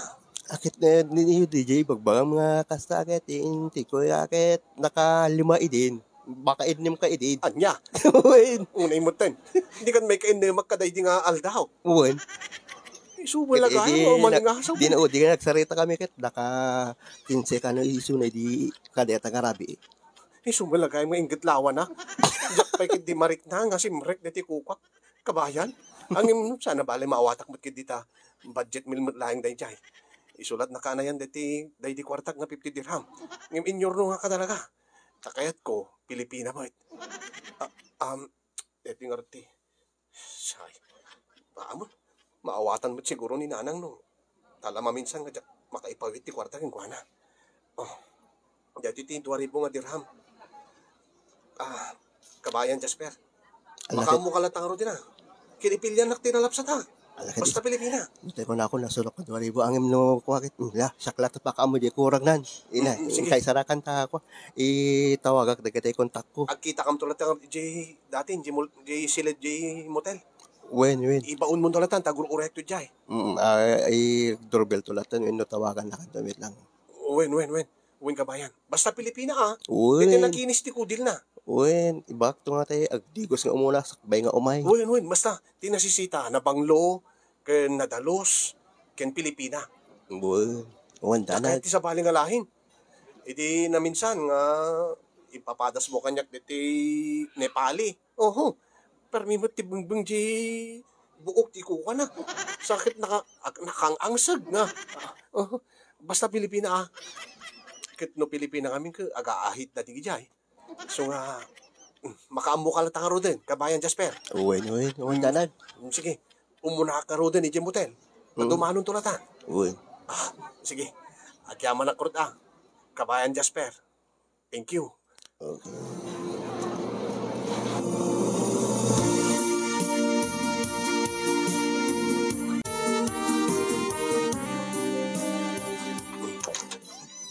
Akit na, ni, ni, D J, bagbagam nga kasta akit, inted ko akit, nakalima idin. Makainnem ka idi. Anya? Wen. Unay mo ten. Di kan may kainnemak kada idi nga aldaw. Wen. Isu mo lagay mo, malingasaw. Di na, o, di nga nagsarita kami ket naka kinse kano isu na di kadeta nga rabi. Isu mo lagay mo inggit lawa na. Diak pay ket di marikna nga simrek deti kukuak. Kabayan. Ngem sana bale maawatak met ket dita. Budget meal met laeng dayjay. Isulat na kanayan deti, daydi kuartak nga fifty dirham. Ngem inyurno nga ka talaga. Ta kayatko, Pilipina met. Ah, um, deti nga reti. Say, baamon. Maawatan met siguro ni nanang no. Tala maminsan nga diak makaipawit ti kuarta kenkuana. Oh, deti ti dua ribu nga dirham. Ah, Kabayan Jasper. Ala, makaammo ka latta ngarud ina. Kinipiliannak ti nalapsat, ha? Ala, basta Pilipina. Iti ko na ako nasulok nga dua ribu. Ngem no kuakit, mm, ya, siak latta pakaammo di kurang nan. Ina, mm, mm, sige. Kay sarakan ta ako. Itawagak dagiti kontak ko. Agkita kam to latta di dati, di mol-, di silid di motel. Wen, wen. Ibaon mo to latta, ta gur-urek to jay. Mm, ah, i-doorbell to latta, no, tawagan na kanto, wait lang. Wen, wen, wen. Wen, Kabayan. Basta Pilipina, ah. Wen. Iti nakinis ti kudil na. Wen, ibagto nga tayo, agdigos nga umuna, sakbay nga umay. Wen, wen, basta, ti nasisita, nabanglo, ken nadalus, ken Pilipina. Wen, wen, danag. Ket ti sabali nga laing. Idi naminsan nga ipapadasmo kaniak ditoy Nepali. Oho, permi met ti bengbeng ti buok ti kukana. Sakit naka-, ag-, nakang-angseg nga. Oho, basta Pilipina, ah. Ket no Pilipina ngamin, ket agaahit dagiti idiay. So nga, mm, makaammoka latta ngaruden, Kabayan Jasper. Wen, wen, wen, danag. Mm, sige, umunaak ngaruden idiay motel. Mm. Dumanonto latta. Wen. Ah, sige. Agyamanak ngarud, ah. Kabayan Jasper. Thank you. Okay.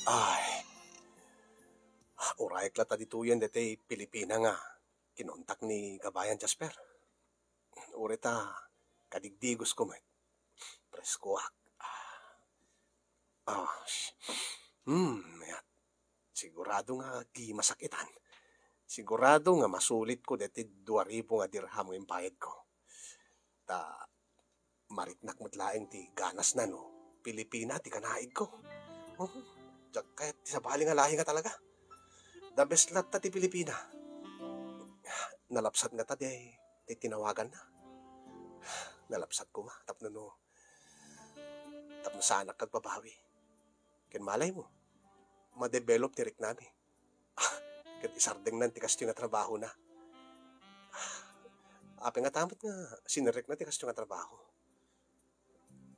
Ay. Uray latta ditoyen daytoy Pilipina nga kinontak ni Kabayan Jasper. Uray ta kadigdigosko met. Preskoak. Ah. Ah, sh-, hmm, mayat. Sigurado nga di masakitan. Sigurado nga masulitko daytoy dua ribu nga dirham nga imbayadko. Ta mariknak met laeng ti ganasna no Pilipina ti kanaigko. Oh, diak kayat ti sabali nga laing nga talaga. The best latta ti Pilipina. Nalapsat ngata diay ti tinawaganna. Nalapsat koma tapno no, tapno saanak agbabawi. Ken malaymo, ma-develop ti riknami. Ket isardengnan ti kastoy nga trabahona. Apay ngata met nga sinirrekna ti kastoy nga trabaho?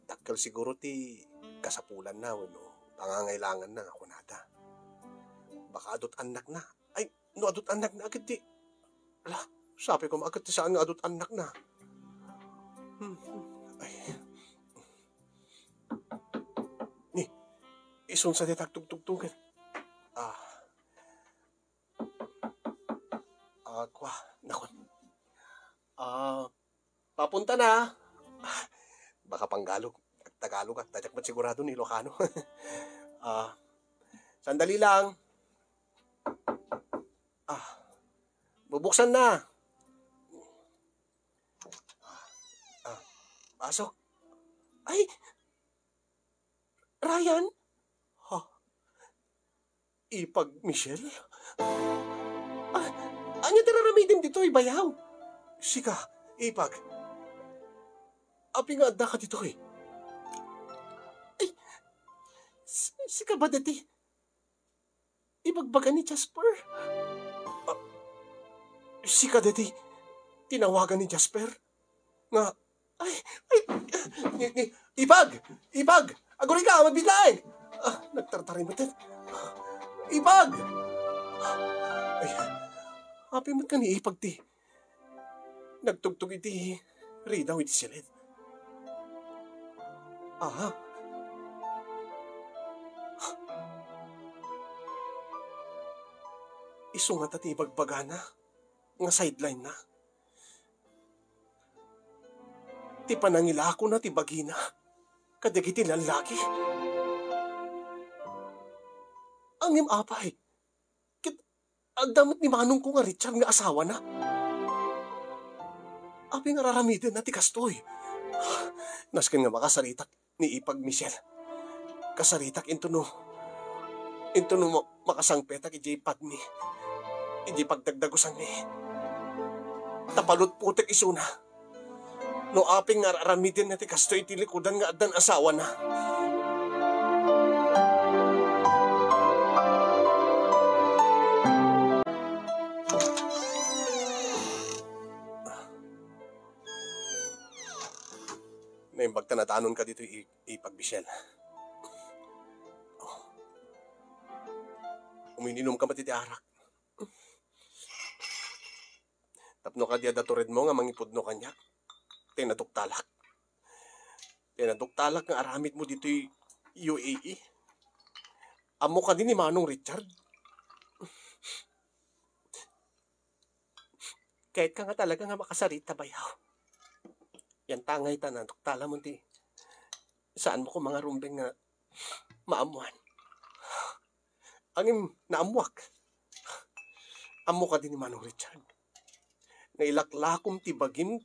Dakkel siguro ti kasapulanna wenno pangangailanganna nga kunada. Baka adut annakna. Ay, no adut annakna, ket ti, ala, sapay koma, ket ti saan nga adut annakna. Hmm, ay. Ni, isunsa ti tagtugtugtugen. Ah. Ah, kwa, nakon. Ah, papunta na. Baka Panggalog. Tagalog, ah. Tadiak met sigurado ni Ilocano. Ah, sandali lang. Ah, bubuksan na. Ah, pasok. Ay! Ryan? Ha? Ipag Michelle? Ah, ania ti raramidem ditoy, bayaw? Sika, Ipag. Apay nga addaka ditoy? Ay, s-, sika ba daytoy ibagbaga ni Jasper? Ah, sika daytoy tinawagan ni Jasper? Nga, ay, ay, ni, ni, Ipag! Ipag! Agurayka, mabiit laeng! Ah, nagtartarimeten. Ipag! Ay, apay met nga ni Ipag ti nagtugtog iti ridaw iti siled. Aha. Isu ngata ti ibagbagana nga sideline na. Ti panangilakona ti bagina kadagiti lallaki. Ngem apay, ket adda met ni manongko nga Richard nga asawana. Apay nga raramidenna ti kastoy? Nasken nga makasaritak ni Ipag Michelle. Kasaritak intono, intono ma-, makasangpetak idiay padmi, idiay pagdagdagusanmi. Ta palutpotek isuna. No apay nga ar-aramidenna ti kastoy iti likudan nga addan asawana. Naimbag ta nadanonka ditoy i-, Ipag Michelle. Oh. Umiinom ka met iti arak. Tapno kadi adda turedmo nga mangipudno kaniak. Tay naduktalak. Tay naduktalak nga aramidmo ditoy U A E. Ammo kadi ni Manong Richard? Kayatka nga talaga nga makasarita, bayaw. Yan tangay ta naduktalamon ti saanmo ko mangarumbeng nga maammoan. Ngem naammoak. Ammo kadi ni Manong Richard nga ilaklakom ti bagim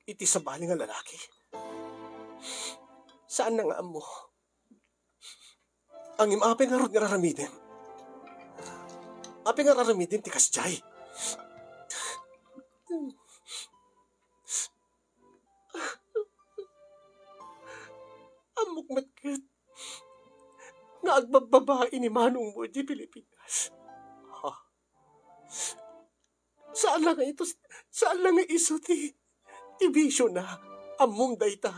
iti sabali nga lalaki? Saanna nga ammo. Ngem apay ngarud nga aramidem? Apay nga aramidem ti kasdiay? Ammok met ket nga agbabbabai ni manongmo idiay Pilipinas. Ha? Saan la nga ito, saan la nga isu ti, ti bisiona. Ammom dayta.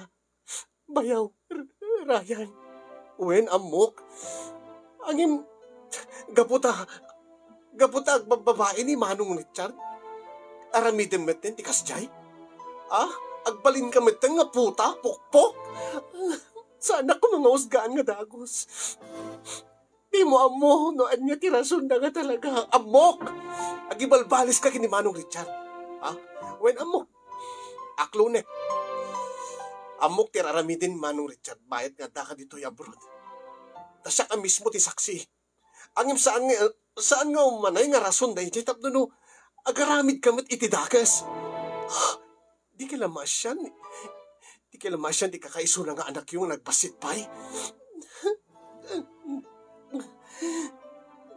Bayaw, R-, Ryan. Wen, ammok. Ngem, gapu ta, gapu ta agbabbabai ni Manong Richard, aramidem metten ti kasdiay? Ah? Agbalinka metten nga puta, pukpok? Saanak koma nga usgaan nga dagus. Dimo ammo no ania ti rasonna nga talaga. Ammok! Agibalbaliska ken ni Manong Richard. Ha? Wen, ammok. Aklonek. Ammok ti ar-aramiden ni Manong Richard bayat nga addaka ditoy abroad. Ta siak a mismo ti saksi. Ngem saan nga, saan nga umanay nga rason daydiay tapno no agaramidka met iti dakes. Dika la maasian. Dika la maasian ti kakaisuna nga anakyo nga nagbassit pay.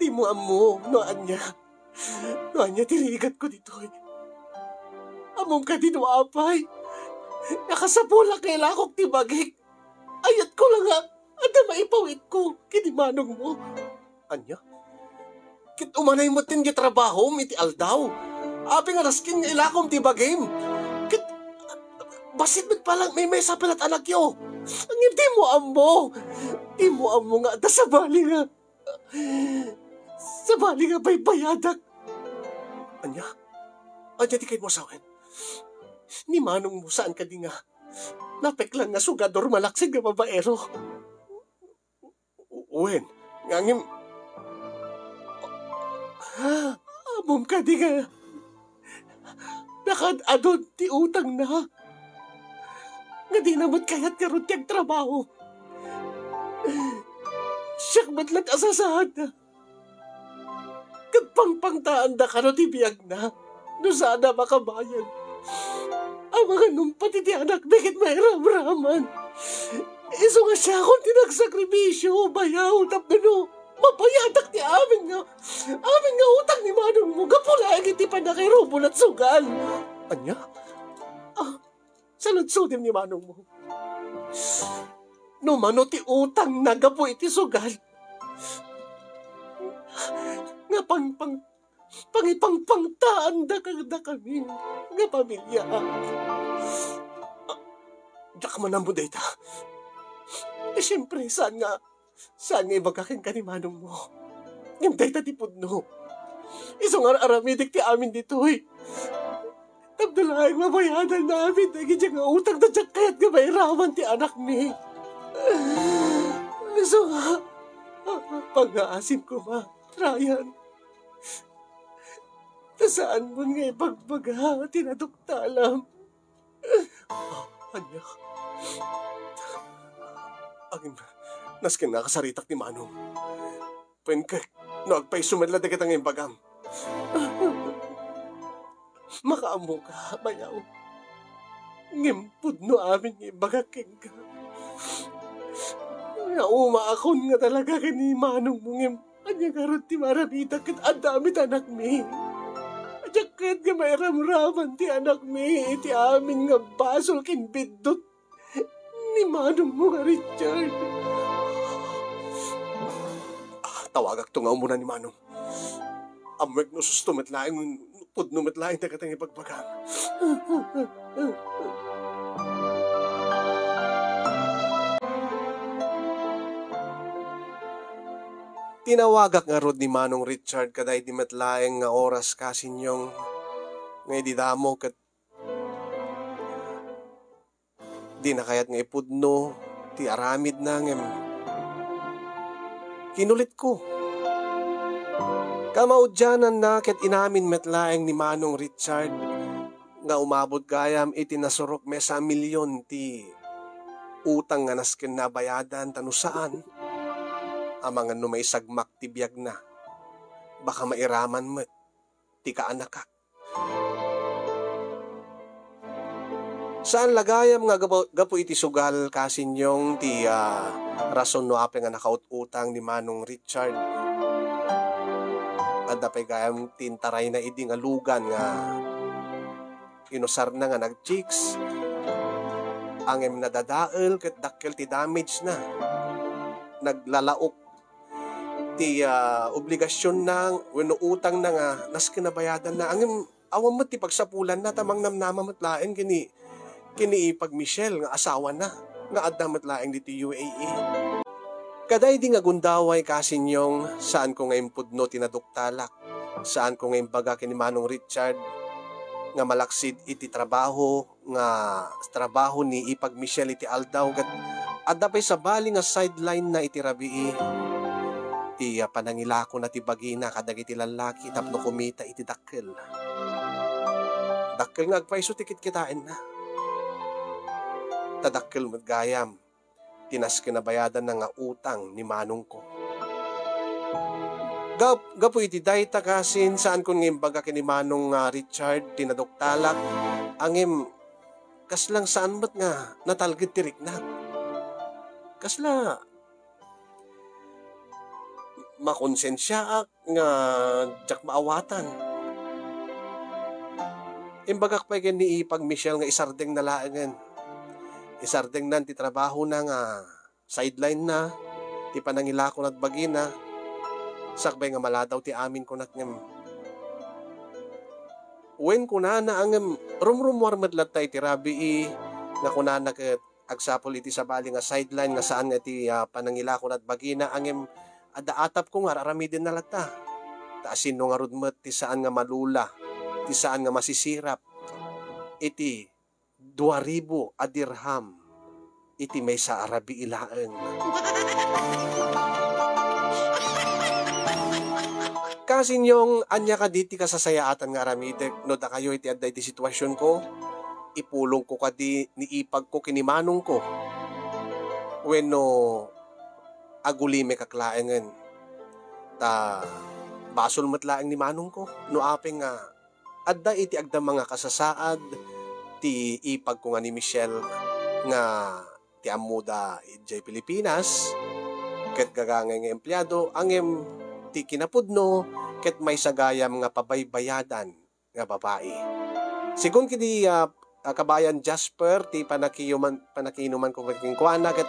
Dimo ammo no ania. No ania ti rigatko ditoy. Ammom kadi no apay? Nakasapulak nga ilakok ti bagik. Ayatko la nga adda maipawitko ken ni manongmo. Ania? Ket umanay metten ti trabahom iti aldaw. Apay nga nasken nga ilakom ti bagim? Ket bassit met pay la nga maymaysa pay la't anakyo. Ngem dimo ammo. Dimo ammo nga adda sabali nga, sabali nga baybayadak. Ania? Ania ti kayatmo a sawen? Ni manongmo saan kadi nga napeklan nga sugador malaksid nga babaero? Wen, ngem, ammom kadi nga nakaad-adun ti utangna? Nga dina met kayat ngarud ti agtrabaho. Siak met la't a sasaanna. Ket pangpangtaanda kano ti biagna no saan a makabayad. Amangan nupay iti anakmi ket mairamraman. Isu nga siakon ti nagsakribisio, bayaw, tapno no mabayadak ti amin nga, amin nga utang ni manongmo gapu laeng iti pannakairubo la't sugal. Ania? Ah, saludsodem ni manongmo. No mano ti utangna gapu iti sugal nga pang, pang, pangipangpangtaanda kadakami nga pamilya. Diak man ammo dayta. Eh, siempre, saan nga Saan nga ibaga kenka ni manongmo? Ngem dayta ti pudno. Isu nga ar-aramidek ti amin ditoy. Tapno laeng mabayadan amin dagiti nga utang ta diak kayat nga mairaman ti anakmi. Isu nga, pangngaasim koma, Ryan. Ta saanmon nga ibagbaga ti naduktalam. Ah, ania? Agin, nasken nga kasaritak ni Manong. Wen, kek, no agpayso met la dagita nga imbagam. Makaammoka, bayaw. Ngem pudno amin nga imbagak kenka. Naumaakon nga talaga ken ni Manongmo, ngem ania ngarud ti maaramidak ket adda met anakmi? Diak kayat nga mairamraman ti anakmi iti amin nga basol ken biddut ni Manongmo nga Richard. Ah, tawagakto nga umuna ni Manong. Ammoek no susto met laeng, pudno met laeng dagita nga ibagbagam. Tinawagak ngarud ni Manong Richard kadaydi met laeng nga oras, kasinyong, nga idi damo ket dina kayat nga ipudno ti aramidna, ngem kinulitko. Kamaudiananna ket inamin met laeng ni Manong Richard nga umabot gayam iti nasurok maysa a milion ti utang nga naskenna a bayadan, ta no saan, amangan no maisagmak ti biagna, baka mairaman met ti kaanakak. Saan la gayam nga gapu, gapu iti sugal, Kasinyong, ti, ah, rason no apay nga nakaut-utang ni Manong Richard. Adda pay gayam ti intarayna idi nga lugan nga inusarna nga nag-chicks. Ngem nadadael ket dakkel ti damage na. Naglalaok ti, ah, obligasionna wenno utangna nga nasken a bayadanna. Ngem awan met ti pagsapulanna ta mangnamnama met laeng ken ni, ken ni Ipag Michelle nga asawana nga adda met laeng ditoy U A E. Kadaydi nga gundaway, Kasinyong, saanko nga impudno ti naduktalak. Saanko nga imbaga ken ni Manong Richard nga malaksid iti trabaho, nga trabaho ni Ipag Michelle iti aldaw, ket adda pay sabali nga sideline na iti rabii ti, ah, panangilakona ti bagina kadagiti lallaki tapno kumita iti dakkel. Dakkel nga agpayso ti kitkitaenna. Ta dakkel met gayam ti nasken a bayadanna nga utang ni manongko. Gap-, gapu iti dayta, Kasin, saanko nga imbaga ken ni Manong nga Richard ti naduktalak, ngem kasla nga saan met nga natalged ti riknak. Kasla makonsensiaak nga diak maawatan. Imbagak pay ken ni Ipag Michelle nga isardengna laengen. Isardengnan ti trabahona nga sideline na, ti panangilakona ket bagina, sakbay nga maladaw ti amin kunak ngem. Wen kunana ngem rumrumuar met latta iti rabii nga kunana ket agsapul iti sabali nga sideline nga saan nga iti, ah, panangilakona ket bagina ngem adda atapko nga ar-aramidenna latta. Ta asino ngarud met ti saan nga malula, ti saan nga masisirap iti dua ribu a dirham iti maysa a rabii laeng. Kasinyong, ania kadi ti kasasayaatan nga aramidek no dakayo iti adda iti situasionko? Ipulongko kadi ni ipagko ken ni manongko? Wenno agulimekak laengen? Ta basol met laeng ni manongko no apay nga adda iti agdama nga kasasaad ti ipagko nga ni Michelle nga ti ammoda idiay Pilipinas, ket gagangay nga empleado, ngem ti kinapudno ket maysa gayam nga pabaybayadan nga babai. Sigun kidi, ah, ah, kabayan Jasper, ti panakiuman-, panakiinumanko kenkuana, ket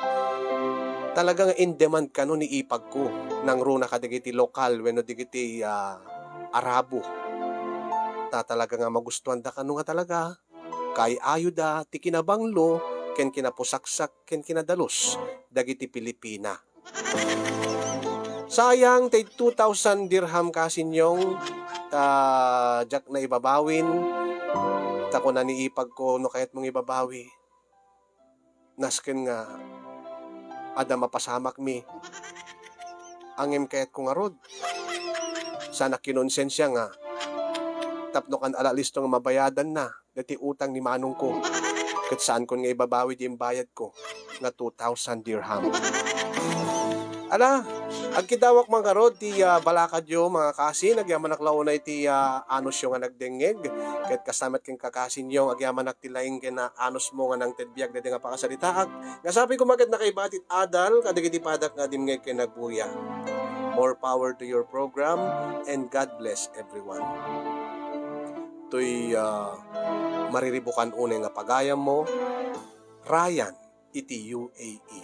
talaga nga in demand kano ni ipagko, nangruna kadagiti lokal wenno dagiti, ah, Arabo. Ta talaga nga magustuanda kano nga talaga kaay-ayoda ti kinabanglo ken kinapusaksak ken kinadalus dagiti Pilipina. Sayang ti two thousand dirham, Kasinyong, ta diak na ibabawin, ta kuna ni ipagko, "No kayatmo nga ibabawi, nasken nga adda mapasamakmi. Ngem kayatko ngarud, saanak kinonsensia nga tapno kan ala listo nga mabayadanna daytoy utang ni manongko, ket saankon nga ibabawi ti imbayadko nga two thousand dirham." Ala, agkidawak man ngarud ti, ah, balakadyo, mga kasin, agyamanak la unay ti, ah, anusyo nga nagdengngeg, ket kasta met ken kakasinyo, agyamanak ti laing ken, ah, anusmo nga nangted biag daytoy nga pakasaritaak. Nga sapay koma ket nakaiba ti adal kadagiti padak nga dimngeg ken nagbuya. More power to your program, and God bless everyone. Toy, ah, mariribukan unay nga pagayammo, Ryan iti U A E.